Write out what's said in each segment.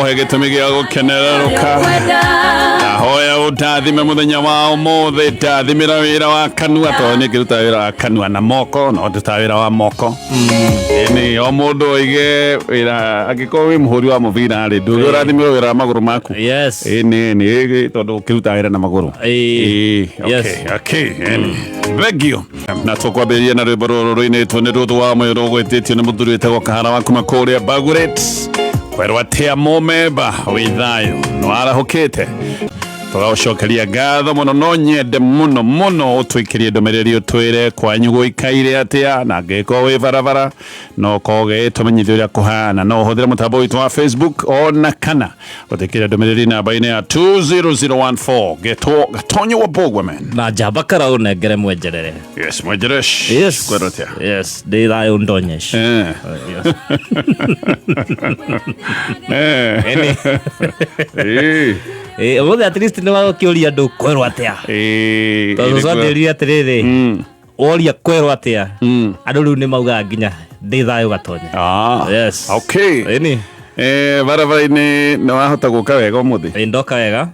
Ũhe gĩtũmi gĩa gũkenererũka. Ndahoya ũndathime mũthenya wa ũmũthĩ, ndathimĩra wĩra wa kanua, tondũ niĩ ngĩruta wĩra wa kanua na moko, no ndutaga wĩra wa moko. Ĩni, o mũndũ oige wĩra, angĩkorwo wĩ mũhũri wa mũbira rĩ, ndũge ũrathimĩrwo wĩra wa magũrũ maku. Yes. Ĩni, ĩni, tondũ ũkĩruta wĩra na magũrũ. Ĩĩ. Ĩĩ, Yes. okay, okay, ĩni. Thank you. Na tũkwambĩrĩria na rwĩmbo rũrũ rũinĩtwo nĩ Ruth wa Mwĩrũ rũgwĩtĩtio nĩ mũthuri wĩtagwo Kahara wa kuma kũrĩa Baguret. Kwerwo atĩa mũmemba wĩ thayũ nĩwarahũkĩte tũgaũcokeria ngatho mũno. No nyende mũno mũno ũtwĩkĩrie ndũmĩrĩri ũtwĩre kwanyu gũikaire atĩa, na angĩkorwo wĩ barabara no ũkorwo ũgĩtũmenyithia ũrĩa kũhana. No ũhũthĩre mũtambo witũ wa Facebook ona kana ũtwĩkĩre ndũmĩrĩri namba-inĩ ya 20014. Getwo Gatonyo wa Bogwa man. Na njamba kara ũnengere mwenjerere. Yes, mwenjeresh. Yes. Kwendwo atĩa? Yes, ndĩ thayũ ndonyesh. Yes. Ĩni. Ũmũthĩ at least nĩ wagũkĩũria andũ kwerwo atĩa. Tondũ Ĩĩ, cwanjĩrire atĩrĩrĩ, woria kwerwo atĩa, andũ rĩu nĩ maugaga nginya ndĩ thayũ Gatonya. Yes. Okay. Ĩni. Barabara-inĩ nĩ wahota gũka wega ũmũthĩ? Ĩ, ndoka wega.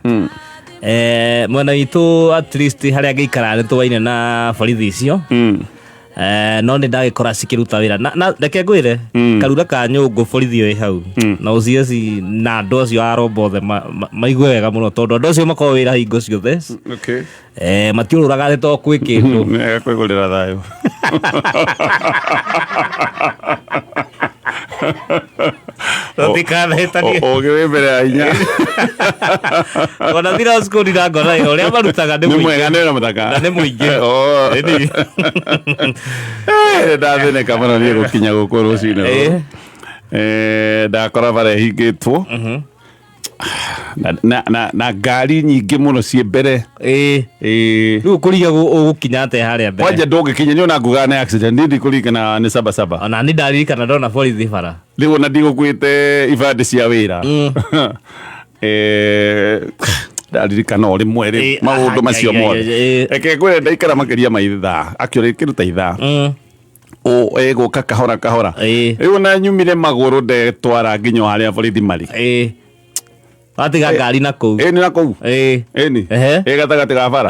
Mwena witũ at least harĩa ngĩikaraga nĩ tũwaine na borithi icio. No nĩ ndagĩkora cikĩruta wĩra na reke ngwĩre, karura ka nyũngũ borithi ĩ hau na ũcieci na andũ acio a rombo othe maigue wega mũno, tondũ andũ acio makoragwo wĩra hingo ciothe. Matiũrũraga atĩ to kwĩ kĩndũ. Nĩ kwĩgũrĩra thayũ. Tũtikanahĩtanie. Ũgĩ wĩ mbere ya hinya. Ona thira cukuru ndangona wĩra ũrĩa marutaga nĩ nĩ mũingĩ. Mwega, nĩ wĩra mũthaka. Na nĩ mũingĩ. Ĩni. Ndathĩnĩka mũno niĩ gũkinya gũkũ rũcinĩ. Ndakora bara ĩhingĩtwo na ngari nyingĩ mũno ciĩ mbere. Rĩu ũkũriga ũgũkinya atĩa harĩa mbere? Kwanja ndũngĩkinya, niĩ ona ngugaga nĩ accident, niĩ ndikũririkana nĩ sabasaba. Ona nĩ ndaririkana ndona borithi bara. Rĩu ona ndigũkuĩte ibandĩ cia wĩra. Ndaririkana o rĩmwe rĩ maũndũ macio mothe. Reke ngwĩre, ndaikara makĩria ma ithaa, actually kĩndũ ta ithaa, ĩgũka kahora kahora. Rĩu ona nyumire magũrũ, ndetwara nginya o harĩa borithi marĩ. Watiga ngari na kũu? Ĩni, na kũu. Ĩni. Ĩ gatagatĩ ga bara.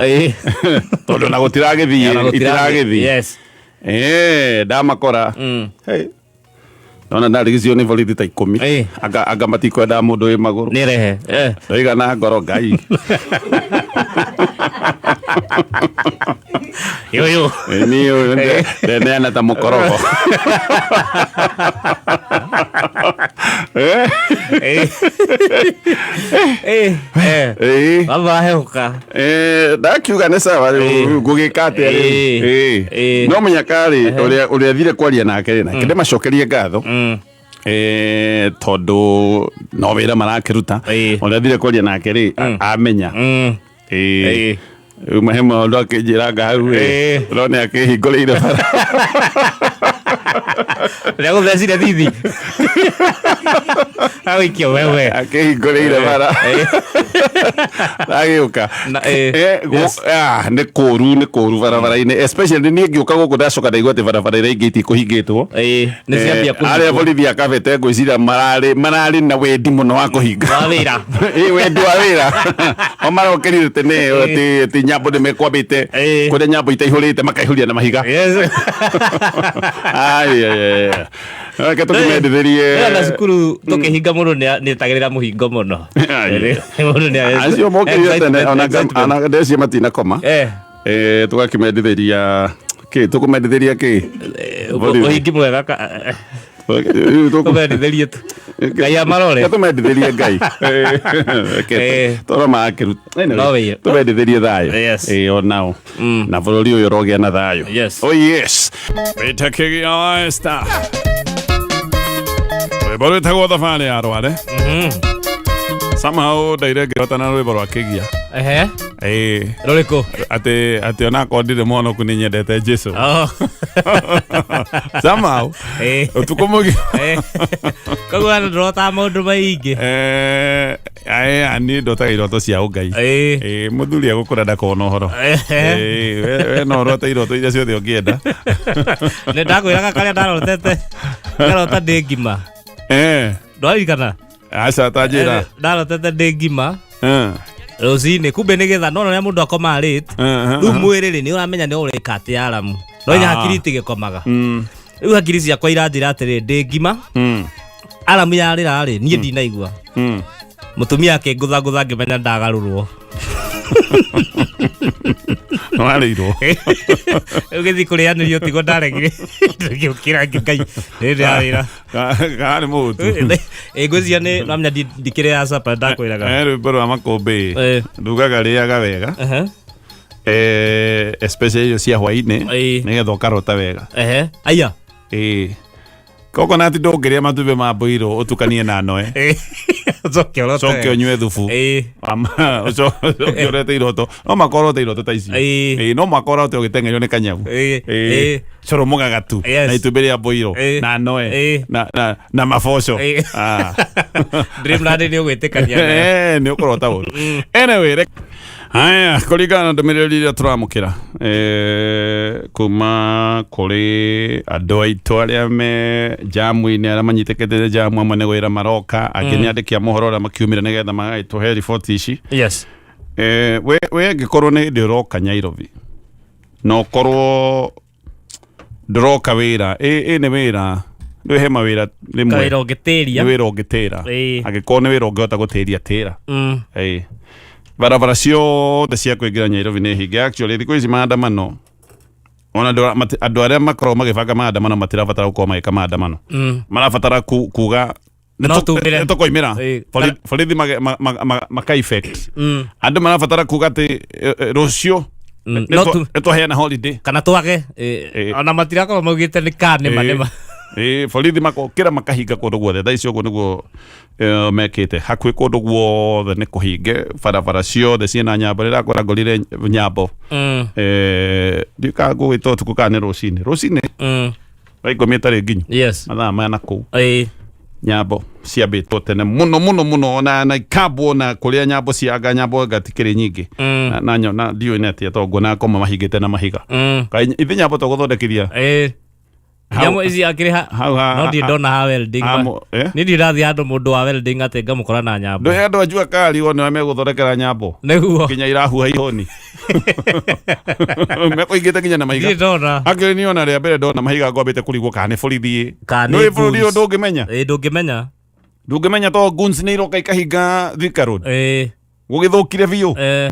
Tondũ na gũtiragĩthiĩ. Ona itiragĩthiĩ. Ndamakora. Hey. Ndona ndarigicio nĩ borithi ta 10. Anga matikwendaga mũndũ wĩ magũrũ. Nĩ rehe. Ndoiga na ngoro, Ngai. Yoyo. Niĩ ũyũ ndeneana ta mũkorogo. Baba hehũka. Ndakiuga nĩ sawa rĩu. Ngũgĩka atĩa rĩu? No mũnyaka rĩ, ũrĩa thire kwaria nake rĩ, nake ndĩmacokerie ngatho, tondũ no wĩra marakĩruta. Ũrĩa thire kwaria nake rĩ, amenya. Rĩu mahe maũndũ akĩnjĩranga hau ĩ. No nĩ akĩhingũrĩire bara. Rĩa gũthecire thithi. Agũikia wewe. Akĩhingũrĩire bara agĩũka. Nĩ kũru, nĩ kũru barabara-inĩ, especially niĩ ngĩũka gũkũ ndacoka ndaigua atĩ barabara iria ingĩ itikũhingĩtwo. Nĩ ciambia Arĩa kũhingwo. borithi a Kabete ngwĩciria mararĩ na wendi mũno wa kũhinga. Wa wĩra. Wendi wa wĩra o marokĩrire tene atĩ nyambo nĩ mekwambĩte kũrĩa nyambo itaihũrĩte makaihũria na mahiga. Ai, ai, ai, ai. Reke tũkĩmendithĩrie. Na cukuru tũkĩhinga mũndũ nĩ etagĩrĩra mũhingo mũno. Ai. Mũndũ nĩ Acio mokĩrire tene ona excitement. Ona ndeci matinakoma. Tũgakĩmendithĩria kĩ, tũkũmendithĩria kĩ? Borithi. Ũhingi mwega tũmendithĩrie tu Ngai amarore. Reke tũmendithĩrie Ngai. Reke toro makĩruta. Anyway, No wĩyo. tũmendithĩrie thayũ. Onao na bũrũri ũyũ ũrogĩa na thayũ. Oh yes, wĩtakĩgia wa Esther, rwĩmbo rwĩtagwo Thabarĩ ya Rware. Somehow ndaire ngĩrota na rwĩmbo rwa Kĩgia. Rũrĩkũ? Atĩ onakorwo ndirĩ mwonoku nĩ nyendete Jesu. Somehow ũtukũ mũgima. Koguo andũ ndũrotaga maũndũ maingĩ? Aya, niĩ ndotaga iroto cia ũngai. Mũthuri agũkũra ndakona ũhoro. We no ũrote iroto iria ciothe ũngĩenda. Nĩ ndakwĩraga karĩa ndarotete, ngarota ndĩ ngima. Ndwaririkana? Aca tanjĩra. Ndarotete ndĩ ngima Eh, rũcinĩ, kumbe nĩ getha nona ũrĩa mũndũ akomaga late. Rĩu mwĩrĩ rĩ, nĩ ũramenya nĩ ũrĩka atĩ aramu, no inya hakiri itigĩkomaga. Rĩu hakiri ciakwa iranjĩra atĩrĩ, ndĩ ngima, aramu yarĩra rĩ, niĩ ndinaigua. Mũtumia akĩngũthangũtha, ngĩmenya ndagarũrwo. Nĩwarĩirwo. Rĩu gĩthiĩ kũrĩanĩrio tigo ndaregire, ngĩũkĩra ngai nĩ ndĩrarĩra. Kana nĩ mũhutu? Ĩ, ngwĩciria nĩ namenya ndikĩrĩ ya capa ndakwĩraga. Rwĩmbo rwa makũmbĩ. Ndugaga rĩaga wega. Especially irio cia hwainĩ, nĩgetha ũkarota wega. Ehe, aya. Ĩĩ, coconut ndũngĩrĩa matumbĩ ma mboirũ ũtukanie na noe. Ũcoke ũrote. Coke ũnyue thubu. Ũcoke ũrete iroto, no makorote iroto ta icio. Ĩĩ, no makorote ũgĩteng'erio nĩ kanyau. Ĩĩ, cũrũ mũgagatu na itumbĩ rĩa mboirũ na noe na maboco. Ah. Dreamland nĩ ũgwĩtĩkania nayo. Eh, nĩ ũkũrota ũru. Anyway, haya, kũringana na ndũmĩrĩri iria tũramũkĩra kuma kũrĩ andũ aitũ arĩa me jamu-inĩ, arĩa manyitĩkĩte jamu, amwe nĩ wĩra maroka, angĩ nĩ andĩki a mohoro arĩa makiumire nĩgetha magagĩtũhe riboti ici. We angĩkorwo nĩ hĩndĩ ũroka Nyairobi na ũkorwo ndũroka wĩra, ĩ nĩ wĩra, rĩu he mawĩra rĩmwe kawĩra ũngĩtĩria. Nĩ wĩra ũngĩtĩra. Angĩkorwo nĩ wĩra ũngĩhota gũtĩria, tĩra. Ĩĩ. Barabara ciothe cia kũingĩra Nairobi nĩ hinge. Actually, thikũ ici maandamano ona andũ arĩa makoragwo magĩbanga maandamano matirabatara gũkorwo magĩka maandamano. Marabatara kuga No tumĩre. nĩ tũkoimĩra. Borithi maka effect. Andũ marabatara kuga atĩ rũciũ No nĩ twaheana holiday. Kana twage. Ona matirakorwo maugĩte nĩ ka nĩma. Nĩma. Ĩĩ, borithi makokĩra makahinga kũndũ guothe. Thaa ici ũguo nĩguo mekĩte, hakuhĩ kũndũ guothe nĩ kũhinge, barabara ciothe ciĩna nyambo. Rĩrakwĩra ngorire nyambo. Ndiũĩ kana ngũgwĩta ũtukũ kana nĩ rũcinĩ, rũcinĩ thaa 10 ĩtarĩ nginyu, mathaa maya na kũu. Nyambo ciambĩtwo tene mũno mũno mũno, ona ikambwo na kũrĩa nyambo cianga, nyambo anga tikĩrĩ nyingĩ. Na nyona ndiũĩ nĩ atĩa, tondũ nguona koma mahingĩte na mahiga. Kaĩ ithe nyambo tũgũthondekithia? Nyamũ ici akĩrĩ ha hau no ndirĩ ndona ha welding. Eh? Niĩ ndirĩ ndathiĩ handũ mũndũ wa welding atĩ ngamũkora na nyambo. Ndũĩ andũ a jua kali o nĩo megũthondekera nyambo. Nĩguo. Nginya irahuha ihoni mekũingĩte nginya na mahiga. Ndirĩ ndona. Akĩrĩ niĩ ona rĩa mbere ndona mahiga ngwambĩte kũrigwo kana nĩ borithi. Kana nĩ nĩ bũrũri ũyũ. goons. Ndũngĩmenya. Ĩĩ, ndũngĩmenya. Ndũngĩmenya to goons nĩ iroka ikahinga Thika Road. Gũgĩthũkire biũ.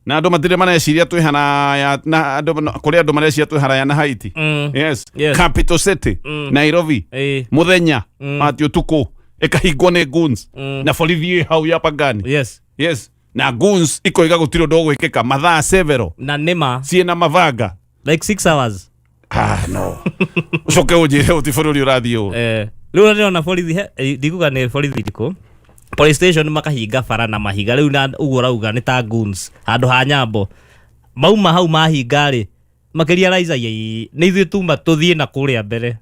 Na andũ matirĩ mareciria twĩ haraya na andũ kũrĩ andũ mareciria twĩ haraya na Haiti. Yes. Capital City, Nairobi, mũthenya mati ũtukũ ĩkahingwo nĩ goons na borithi ĩ hau ya pagani. Yes, na goons ikoiga gũtirĩ ũndũ ũgwĩkĩka mathaa several. Na nĩma. Ciĩna mabanga. Like 6 hours. Ah, no ũcoke ũnjĩre ũti bũrũri ũrathiĩ ũũ. Rĩu ndĩrona borithi ndikuga nĩ borithi irĩkũ, police station makahinga bara na mahiga. Rĩu na ũguo ũrauga nĩ ta goons handũ ha nyambo mauma hau mahinga rĩ, makĩria raica nĩ ithuĩ tuma tũthiĩ na kũrĩa mbere.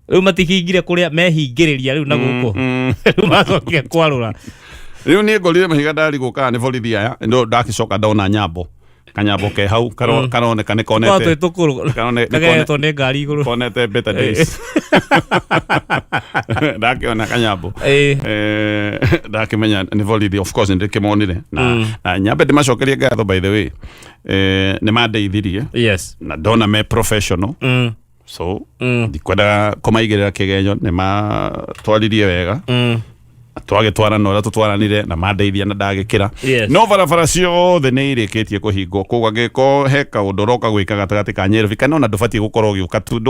Rĩu matihingire kũrĩa mehingĩrĩria, rĩu na gũkũ rĩu macokire kwarũra. Rĩu niĩ ngorire mahiga, ndarigwo kana nĩ borithi aya, no ndakicoka ndona nyambo, kanyambo ke hau karoneka nĩ no konete twĩ tũkũrũ kageretwo nĩ ngari igũrũ. Konete better days. Ndakĩona kanyambo, ndakĩmenya nĩ borithi. Of course nĩndĩkĩmonire na nyambe ndĩmacokerie ngatho, by the way. Nĩ mandeithirie na ndona me professional, so ndikwendaga kũmaigĩrĩra kĩgenyo. Nĩ matwaririe wega, twagĩtwarana ũrĩa tũtwaranire na mandeithia na ndagĩkĩra. No barabara ciothe nĩ irĩkĩtie kũhingwo, koguo angĩkorwo he kaũndũ ũroka gwĩka gatagatĩ ka Nyairobi kana ona ndũbatiĩ gũkorwo ũgĩũka tu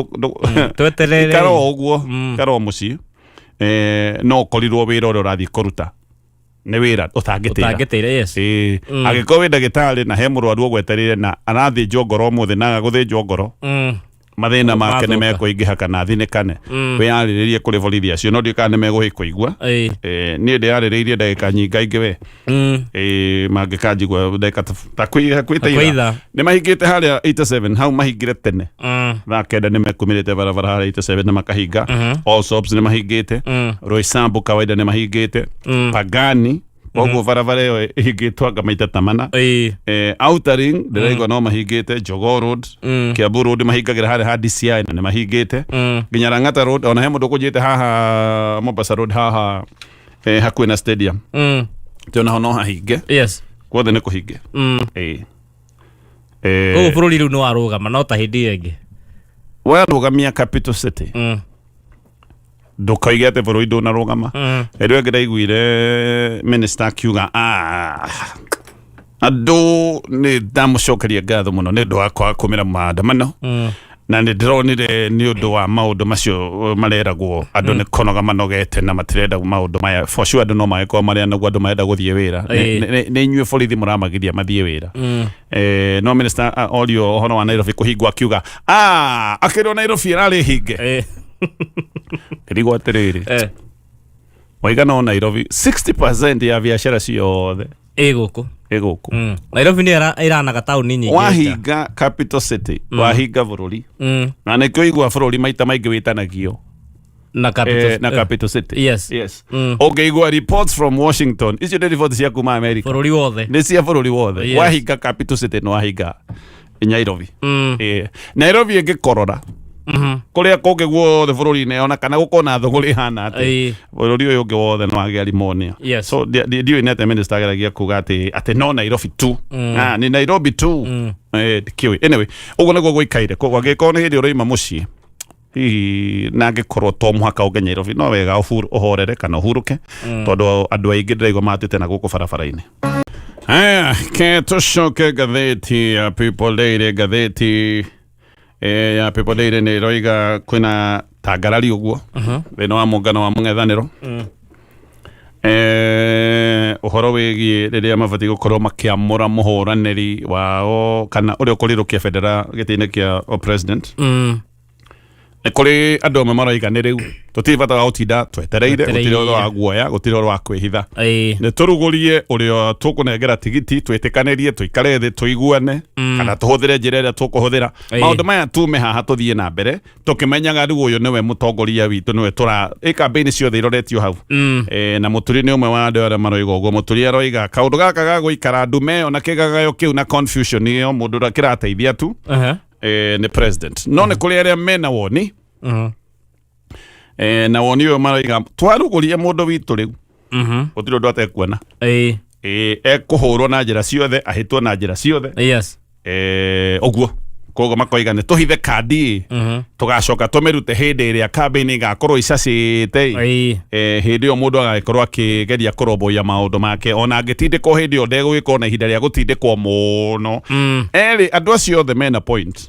Tweterere. Ikara o ũguo, ikara o mũciĩ. No ũkorirwo wĩra ũrĩa ũrathiĩ kũruta nĩ wĩra ũtangĩtĩra. Ũtangĩtĩra, yes. Ĩĩ, angĩkorwo wĩ ndagĩtarĩ na he mũrwaru ũgwetereire na arathĩnjwo ngoro ũmũthĩ na agagũthĩnjwo ngoro, mathĩna make nĩ Mathũka. mekũingĩha kana athinĩkane, wĩyarĩrĩrie kũrĩ borithi acio, no ndiũĩ kana nĩ megũgĩkũigua. Niĩ ndĩyarĩrĩirie ndagĩka nyingaingĩ we. Ĩĩ, mangĩkanjigua ndagĩka ta hakuhĩ ta Hakuhĩ ithaa. ithaa. Nĩ mahingĩte harĩa 87 hau, mahingire tene. Thaa 9 nĩ mekumĩrĩte barabara harĩa 87 na makahinga. All shops nĩ mahingĩte. Roysambu kawaida nĩ mahingĩte. Pagani koguo barabara ĩyo ĩhingĩtwo anga maita ta mana. Outer Ring ndĩraigua no mahingĩte, Jogoo Road, Kiambu Road mahingagĩra harĩa ha DCI na nĩ mahingĩte, nginya Lang'ata Road. Ona he mũndũ ũkũnjĩte haha Mombasa Road haha. Hakuhĩ na stadium. Tĩ onaho no hahinge. Guothe nĩ kũhinge. Ĩĩ. Koguo bũrũri rĩu nĩ warũgama no ta hĩndĩ ĩyo ĩngĩ. Warũgamia capital city, ndũkoige atĩ bũrũri ndũnarũgama. Hĩndĩ ĩyo ĩngĩ ndaiguire minister akiuga, "Ah, andũ nĩ ndamũcokeria ngatho mũno nĩ ũndũ wa kwaga kũmĩra maandamano, na nĩ ndĩronire nĩ ũndũ wa maũndũ macio mareragwo andũ nĩ kũnoga manogete na matirenda maũndũ maya." For sure andũ no magĩkorwo marĩ anogu, andũ marenda gũthiĩ wĩra. Nĩ inyuĩ borithi mũramagiria mathiĩ wĩra. No minister orio ũhoro wa Nairobi kũhingwo, akiuga, "Ah, akĩrwo Nairobi ĩrarĩ hinge." Ngĩrigwo atĩrĩrĩ, waiga no Nairobi 60% ya biacara ciothe Ĩ gũkũ. Ĩ gũkũ. Nairobi nĩ ĩranaga taũni nyingĩ. Wahinga capital city, wahinga bũrũri. Na nĩkĩo igua bũrũri maita maingĩ wĩtanagio Na capital, na capital city. Yes. Ũngĩigua "reports from Washington", icio nĩ riboti cia kuma America. Bũrũri wothe. Nĩ cia bũrũri wothe. Wahinga capital city nĩ wahinga Nairobi. Nairobi ĩngĩkorora, kũrĩa kũngĩ guothe bũrũri-inĩ, ona kana gũkorwo na thũgũrĩ ĩhana atĩ, bũrũri ũyũ ũngĩ wothe no agĩa rimonia. So ndiũĩ nĩ atĩa minister ageragia kuga atĩ no Nairobi tu. Ah, nĩ Nairobi tu. Ndikĩũĩ. Anyway, ũguo nĩguo gũikaire. Koguo angĩkorwo nĩ hĩndĩ ũroima mũciĩ hihi na angĩkorwo to mũhaka ũnge Nairobi, no wega ũhorere kana ũhurũke, tondũ andũ aingĩ ndĩraigua matĩte na gũkũ barabara-inĩ. Haya, ke tũcoke ngathĩti ya People Daily. Ngathĩti ya People Daily nĩ ĩroiga kwĩna tangarari ũguo thĩinĩ wa mũngano wa mũng'ethanĩro, ũhoro wĩgiĩ rĩrĩa mabatiĩ gũkorwo makĩamũra mũhũranĩri wao kana ũrĩa ũkũrirũkia bendera gĩtĩ-inĩ kĩa o president. Nĩ kũrĩ andũ amwe maroiga nĩ rĩu, tũtirĩ bata wa gũtinda twetereire, gũtirĩ ũhoro wa guoya, gũtirĩ ũhoro wa kwĩhitha, nĩ tũrugũrie ũrĩa tũkũnengera tigiti, twĩtĩkanĩrie, tũikare thĩ tũiguane, kana tũhũthĩre njĩra ĩrĩa tũkũhũthĩra. Maũndũ maya tume haha tũthiĩ na mbere tũkĩmenyaga rĩu ũyũ nĩwe mũtongoria witũ, nĩwe tũra ĩ campaign ciothe iroretio hau. Na Mũturi nĩ ũmwe wa andũ arĩa maroiga ũguo. Mũturi aroiga kaũndũ gaka ga gũikara ndume ĩyo na kĩgagayo kĩu na confusion ĩyo, mũndũ ũrĩa kĩrateithia tu nĩ president. No nĩ kũrĩ arĩa mena woni, na woni ũyũ maroiga twarugũria mũndũ witũ rĩu, gũtirĩ ũndũ atekuona. Ekũhũrwo na njĩra ciothe, ahĩtwo na njĩra ciothe. Ũguo koguo makoiga nĩ tũhithe kandi ĩ, tũgacoka tũmĩrute hĩndĩ ĩrĩa kambĩini igakorwo icacĩte ĩ. Hĩndĩ ĩyo mũndũ agagĩkorwo akĩgeria kũrũmbũiya maũndũ make, ona angĩtindĩkwo hĩndĩ ĩyo ndegũgĩkorwo na ihinda rĩa gũtindĩkwo mũno. Erĩ andũ acio othe mena point.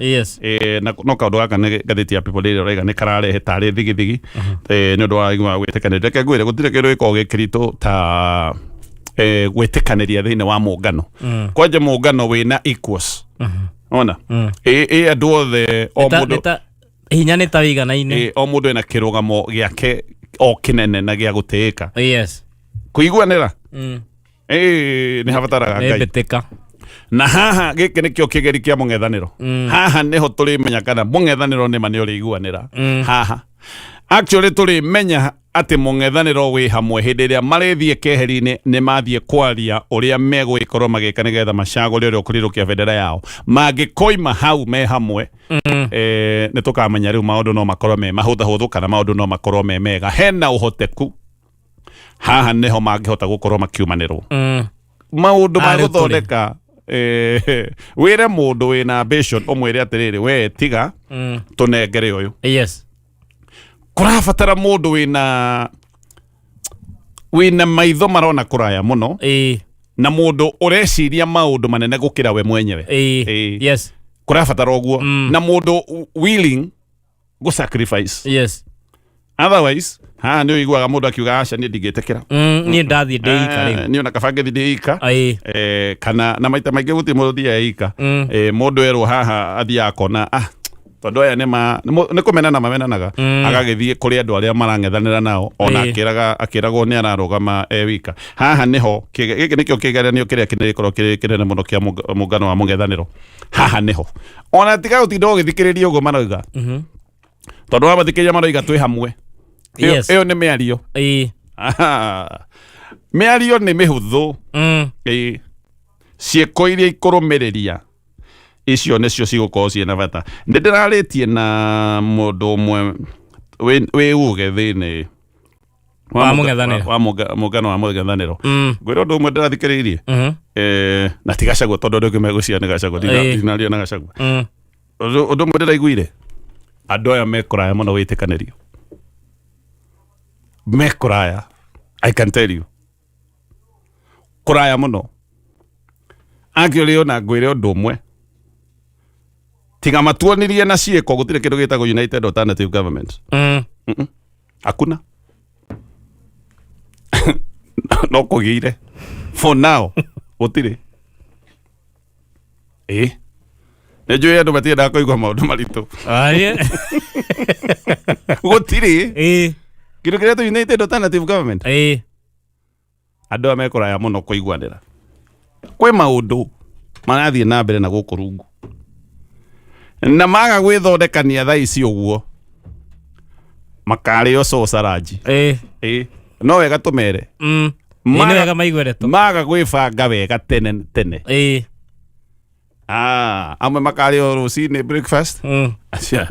Na no kaũndũ gaka nĩ ngathĩti ya People Daily ĩrauga nĩ kararehe tarĩ thigithigi, nĩ ũndũ wa wa gwĩtĩkanĩria. Reke ngwĩre, gũtirĩ kĩndũ gĩkoragwo gĩ kĩritũ ta gwĩtĩkanĩria thĩinĩ wa mũngano, kwanja mũngano wĩna equals, ona ĩ andũ othe o mũndũ Hinya nĩ ta wĩiganaine. O mũndũ ena kĩrũgamo gĩake o kĩnene na gĩa gũtĩĩka. Kũiguanĩra nĩ habataraga Nĩ Ngai. mbĩtĩka. Na haha gĩkĩ nĩkĩo kĩgeri kĩa mũng'ethanĩro. Haha nĩho tũrĩmenya kana mũng'ethanĩro nĩma nĩ ũrĩiguanĩra. Haha actually tũrĩmenya atĩ mũng'ethanĩro wĩ hamwe hĩndĩ ĩrĩa marĩthiĩ keheri-inĩ, nĩ mathiĩ kwaria ũrĩa megũgĩkorwo magĩka nĩgetha macagũre ũrĩa ũkũrirũkia bendera yao. Mangĩkoima hau me hamwe, nĩ tũkamenya rĩu maũndũ no makorwo me mahũthahũthũ kana maũndũ no makorwo me mega. Hena ũhoteku haha nĩho mangĩhota gũkorwo makiumanĩrwo maũndũ ma Ah, rĩu tũrĩ. gũthondeka. Wĩre mũndũ wĩna ambition, ũmwĩre atĩrĩrĩ, we tiga, tũnengere ũyũ. Kũrabatara mũndũ wĩna maitho marona kũraya mũno, na mũndũ ũreciria maũndũ manene gũkĩra we mwenyewe. Kũrabatara ũguo, na mũndũ willing gũ sacrifice. Otherwise haha nĩ ũiguaga mũndũ akiuga, "Aca, niĩ ndingĩtĩkĩra." Niĩ ndathiĩ ndĩika rĩu. Niĩ ona kaba ngĩthiĩ ndĩika. Kana na maita maingĩ gũtirĩ mũndũ ũthiaga ika. Mũndũ erwo haha athiaga akona, ah, tondũ aya nĩ ma nĩ kũmenana mamenanaga, agagĩthiĩ kũrĩ andũ arĩa marang'ethanĩra nao, ona akĩragwo nĩ ararũgama e wika. Haha nĩho gĩkĩ nĩkĩo kĩgeranio kĩrĩa kĩrĩkorwo kĩrĩ kĩnene mũno kĩa mũngano wa mũng'ethanĩro. Haha nĩho ona tiga gũtinda ũgĩthikĩrĩria ũguo marauga, tondũ wabathikĩrĩria marauga twĩ hamwe. Ĩyo nĩ mĩario. Aha. Mĩario nĩ mĩhũthũ. Ciĩko iria ikũrũmĩrĩria icio nĩcio cigũkorwo ciĩna bata. Nĩ ndĩrarĩtie na mũndũ ũmwe wĩ uge thĩinĩ. Wa mũng'ethanĩro. Wa mũngano wa mũng'ethanĩro. Ngwĩra ũndũ ũmwe ndĩrathikĩrĩirie. Na ti Gachagua, tondũ andũ aingĩ megũcia nĩ Gachagua. Ndinaria na Gachagua. Ũndũ ũmwe ndĩraiguire, andũ aya me kũraya mũno wĩtĩkanĩrio, me kũraya, I can tell you, kũraya mũno. Angĩ ona ngwĩre ũndũ ũmwe, tiga matuonirie na ciĩko, gũtirĩ kĩndũ gĩtagwo United Alternative Government. Hakuna, no kũgĩire for now gũtirĩ. Ĩ nĩ njũĩ andũ matiendaga kũigua maũndũ maritũ. Aye. Gũtirĩ kĩndũ kĩrĩa United Alternative Government. Andũ aya mekũraya mũno kũiguanĩra. Kwĩ maũndũ marathiĩ na mbere na gũkũ rungu, na maga gwĩthondekania thaa ici ũguo makarĩo cocaranji. Ĩ no wega tũmere. Ĩ, nĩ wega maigue ndeto. Maga gwĩbanga wega tene tene. Ah, amwe makarĩo rũcinĩ breakfast, acio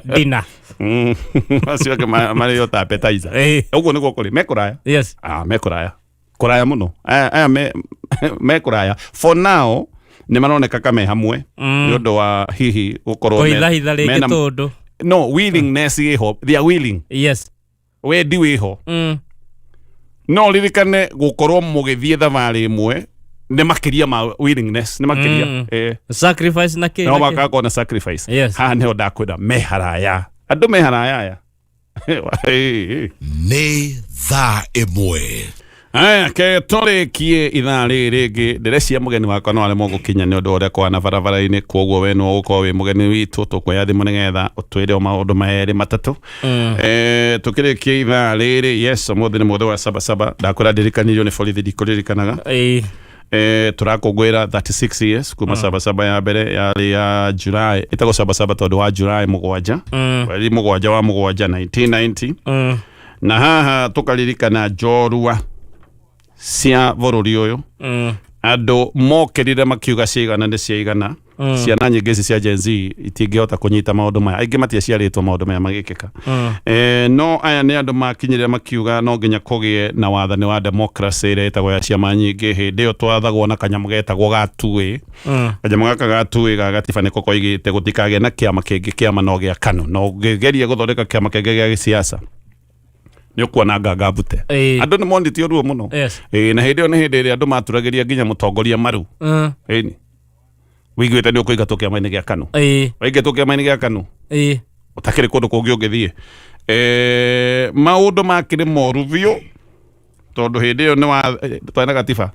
Dinner. Acio angĩ marĩo ta appetizer. Ũguo nĩguo kũrĩ, me kũraya. Ah, me kũraya, kũraya mũno. Aya me kũraya. For now nĩ maroneka ka me hamwe nĩ ũndũ wa hihi gũkorwo Kũhithahitha rĩngĩ tũndũ. No willingness ĩho, they are willing. Wendi wĩho. No ririkane gũkorwo mũgĩthiĩ thabarĩ ĩmwe nĩ makĩria ma willingness, nĩ makĩria. Sacrifice na kĩ no na kĩ. makakorwo na sacrifice. Haha nĩho ndakwĩra me haraya, andũ me haraya aya. Nĩ thaa 1. Aya, ke tũrĩkie ithaa rĩrĩ rĩngĩ, ndĩrecia mũgeni wakwa no aremwo gũkinya nĩ ũndũ wa ũrĩa kwana barabara-inĩ, koguo we no ũgũkorwo wĩ mũgeni witũ. Tũkuoya thimũ nĩgetha ũtwĩre o maũndũ merĩ matatũ. Tũkĩrĩkie ithaa rĩrĩ, yes, ũmũthĩ nĩ mũthĩ wa sabasaba. Ndakwĩra ndirikanirio nĩ borithi, ndikũririkanaga. Tũrakũngũĩra 36 years kuma sabasaba ya mbere yarĩ ya July, ĩtagwo sabasaba tondũ wa July 7, mweri 7 wa 7 1990. Na haha tũkaririkana njorua cia bũrũri ũyũ. Andũ mokĩrire makiuga ciigana nĩ ciaigana. Ciana nyingĩ ici cia Gen Z itingĩhota kũnyita maũndũ maya, aingĩ matiaciarĩtwo maũndũ maya magĩkĩka. No aya nĩ andũ makinyĩrĩra makiuga no nginya kũgĩe na wathani wa democracy ĩrĩa ĩtagwo ya ciama nyingĩ. Hĩndĩ ĩyo twathagwo na kanyamũ getagwo gatuĩ. Kanyamũ gaka gatuĩ ga gatiba nĩko koigĩte gũtikagĩe na kĩama kĩngĩ, kĩama no gĩa KANU, na ũngĩgeria gũthondeka kĩama kĩngĩ gĩa gĩsiasa nĩ ũkuona nganga mbute. Andũ nĩ monĩtio ruo mũno. Na hĩndĩ ĩyo nĩ hĩndĩ ĩrĩa andũ maturagĩria nginya mũtongoria maru. Ĩni wĩiguĩte nĩ ũkũingatwo kĩama-inĩ gĩa KANU. Waingatwo kĩama-inĩ gĩa KANU, ũtakĩrĩ kũndũ kũngĩ ũngĩthiĩ. Maũndũ makĩrĩ moru biũ tondũ hĩndĩ ĩyo nĩ wa twarĩ na gatiba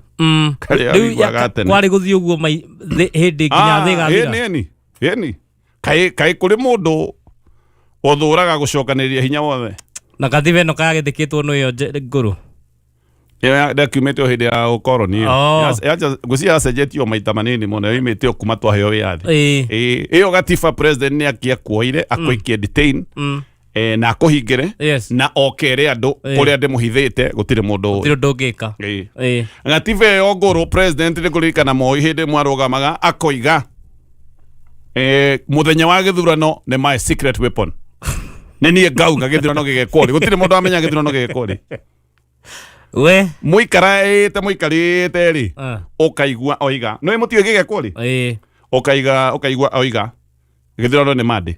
karĩa Rĩu ũiguaga tene. Kwarĩ gũthiĩ ũguo hĩndĩ nginya thĩ ĩgathira. Ĩni ĩni ĩni, kaĩ kũrĩ mũndũ ũthũraga gũcokanĩrĩria hinya wothe. Na katiba ĩno kagĩthĩkĩtwo nĩ ĩyo ngũrũ. Ĩyo ndakiumĩte o hĩndĩ ya ũkoroni ĩyo. Ngwĩciria yacenjetio maita manini mũno, yoimĩte o kuma twaheo wĩyathi. Ĩyo gatiba president nĩ akĩakuoire akũikie detain, na akũhingĩre, na okere andũ kũrĩa ndĩmũhithĩte gũtirĩ mũndũ ũĩ. Gũtirĩ ũndũ ũngĩka. Gatiba ĩyo ngũrũ, president nĩ kũririkana Moi hĩndĩ ĩmwe arũgamaga akoiga mũthenya wa gĩthurano nĩ my secret weapon, nĩ niĩ ngauga gĩthurano gĩgekwo rĩ. Gũtirĩ mũndũ amenya gĩthurano gĩgekwo rĩ. We. Mũikarĩte mũikarĩte rĩ, ũkaigua oiga nĩ mũtiũĩ gĩgekwo rĩ. Ũkaiga ũkaigua oiga gĩthurano nĩ mandĩ.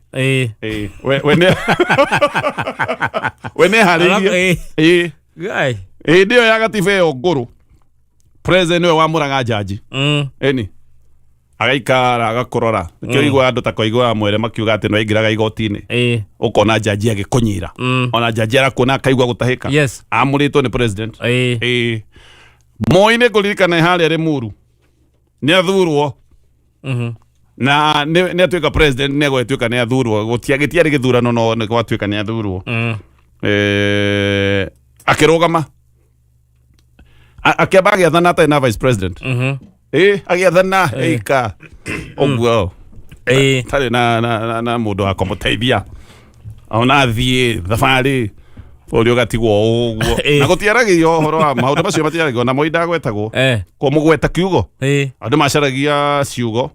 We nĩ harĩirie. Guy. Hĩndĩ ĩyo ya gatiba ĩyo ngũrũ, president nĩwe wamũraga jaji. Ĩni agaikara agakũrora, nĩkĩo igua andũ ta koigua mwere makiuga atĩ nĩwaingĩraga igoti-inĩ, ũkona jaji agĩkũnyira. Ona jaji arakuona akaigua gũtahĩka. Amũrĩtwo nĩ president. Moi nĩ ngũririkana harĩa Limuru nĩ athurwo na nĩ atuĩka president, nĩ agwĩtuĩka nĩ athurwo, gũtiarĩ gĩthurano no nĩ gwatuĩka nĩ athurwo. Akĩrũgama, akĩamba agĩathana atarĩ na vice president. Agĩathana ĩika ũguo tarĩ na mũndũ wa kũmũteithia, ona athiĩ thabarĩ bũrũri ũgatigwo ũguo. Na gũtiaragio ũhoro wa maũndũ macio, matiaragio na Moi ndagwetagwo. Kũmũgweta kiugo, andũ macaragia ciugo.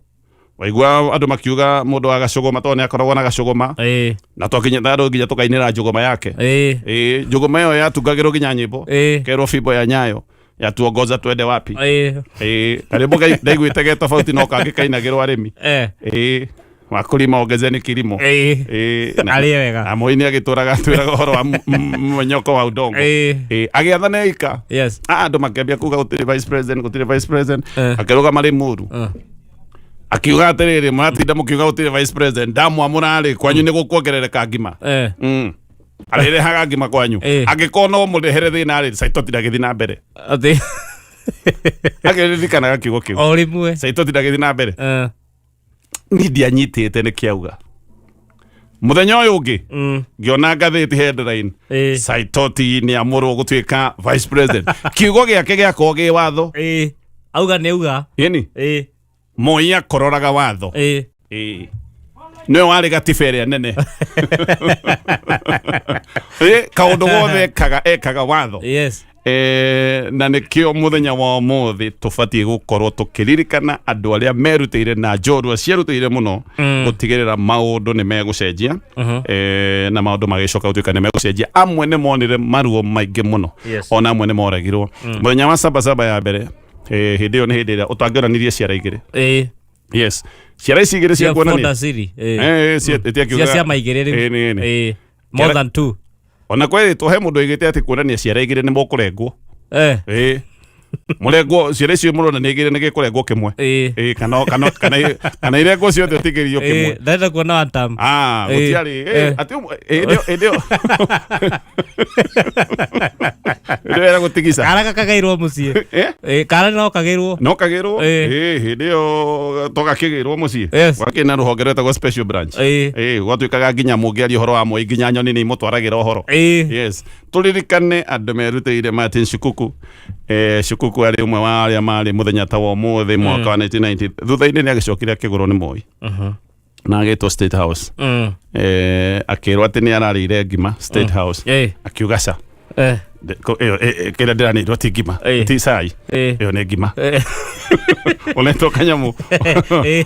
Waigua andũ makiuga mũndũ wa gacũgũma tondũ nĩ akoragwo na gacũgũma. Na twakinyĩte andũ nginya tũkainĩra njũgũma yake. Njũgũma ĩyo yatungagĩrwo nginya nyĩmbo. Kerwo fimbo ya Nyayo yatuongoza twende wapi. Karĩmbo ndaiguĩte ge tofauti no kangĩ kainagĩrwo arĩmi. Wakulima ongezeni kilimo. Arĩe wega. Na Moi nĩ agĩtũraga atwĩraga ũhoro wa monyoko wa udongo. Agĩathana ika. Andũ makĩambia kuga gũtirĩ vice president, gũtirĩ vice president. Akĩrũgama Limuru. Akiuga atĩrĩrĩ, mũratinda mũkiuga gũtirĩ vice president, ndamwamũra rĩ, kwanyu nĩ gũkuongerereka ngima. Arĩrehaga ngima kwanyu. Angĩkorwo no mũrehere thĩna rĩ, Saitoti ndagĩthiĩ na mbere. Atĩ Akĩririkanaga kiugo kĩu. O rĩmwe. Saitoti ndagĩthiĩ na mbere. Niĩ ndianyitĩte nĩ kĩauga. Mũthenya ũyũ ũngĩ ngĩona ngathĩti headline, Saitoti nĩ amũrwo gũtuĩka vice president. Kiugo gĩake gĩakorwo gĩ watho. Auga nĩ auga. Ĩni. Moi akororaga watho. Nĩwe warĩ gatiba ĩrĩa nene. Kaũndũ gothe ekaga watho. Na nĩkĩo mũthenya wa ũmũthĩ tũbatiĩ gũkorwo tũkĩririkana andũ arĩa merutĩire na njorua cierutĩire mũno gũtigĩrĩra maũndũ nĩ megũcenjia. Na maũndũ magĩcoka gũtuĩka nĩ megũcenjia. Amwe nĩ monire maruo maingĩ mũno. Ona amwe nĩ moragirwo. Mũthenya wa sabasaba ya mbere, hĩndĩ ĩyo nĩ hĩndĩ ĩrĩa ũtangĩonanirie ciara igĩrĩ. Yes. Ciara ici igĩrĩ cia Cia kuonania. Fonda City. Cia Cia ciama igĩrĩ rĩu. Nĩ, nĩ. More than two. Ona kwĩrĩtwo he mũndũ oigĩte atĩ kuonania ciara igĩrĩ nĩ mũkũrengwo. Mũrengwo ciara icio mũrona nĩ igĩrĩ nĩ gĩkũrengwo kĩmwe. Kana irengwo ciothe ũtigĩrio kĩmwe. Ndenda kuona one time. Gũtiarĩ. Atĩ ũmwe, hĩndĩ ĩyo, hĩndĩ ĩyo. Hĩndĩ ĩyo era gũtigica. Kara gakagĩirwo mũciĩ. Kara no kagĩrwo. No kagĩrwo. Hĩndĩ ĩyo tũgakĩgĩrwo mũciĩ. Gwakĩrĩ na rũhonge rwetagwo special branch. Gwatuĩkaga nginya mũngĩaria ũhoro wa Moi nginya nyoni nĩ imũtwaragĩra ũhoro. Yes. Tũririkane andũ merutĩire Martin Shikuku. Shikuku arĩ ũmwe wa arĩa marĩ mũthenya ta wa ũmũthĩ mwaka wa 1990. Thutha-inĩ nĩ agĩcokire akĩgũrwo nĩ Moi. Na agĩtwo State House. Akĩrwo atĩ nĩ ararĩire ngima State House. Akiuga ca. Kĩrĩa ndĩranĩirwo ti ngima, ti cai. Ĩyo nĩ ngima. Ũnetwo kanyamũ.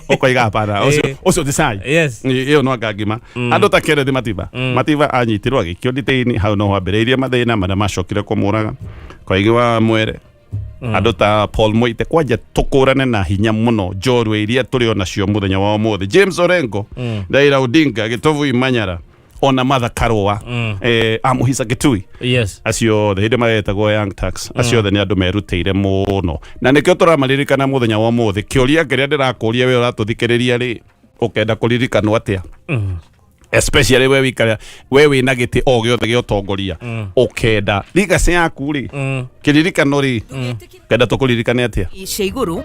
Ũkoiga hapana, ũcio ti cai. Ĩyo no anga ngima. Andũ ta Kenneth Matiba. Matiba anyitirwo agĩikio nditĩini, hau no hambĩrĩirie mathĩna marĩa macokire kũmũraga. Koigi wa Mwere. Andũ ta Paul Moite kwanja tũkũrane na hinya mũno njorua iria tũrĩ onacio mũthenya wa ũmũthĩ. James Orengo, Raila Odinga, Gĩtovu Imanyara, ona Martha Karũa, Amuhisa Gĩtui. Acio othe hĩndĩ maretagwo Young Turks. Acio othe nĩ andũ merutĩire mũno. Na nĩkĩo tũramaririkana mũthenya wa ũmũthĩ. Kĩũria kĩrĩa ndĩrakũria we ũratũthikĩrĩria rĩ, ũkenda kũririkanwo atĩa? Especially we wikara, we wĩna gĩtĩ o gĩothe gĩa ũtongoria. Ũkenda legacy yaku rĩ, kĩririkano rĩ, ũkenda tũkũririkane atĩa? Cia igũrũ.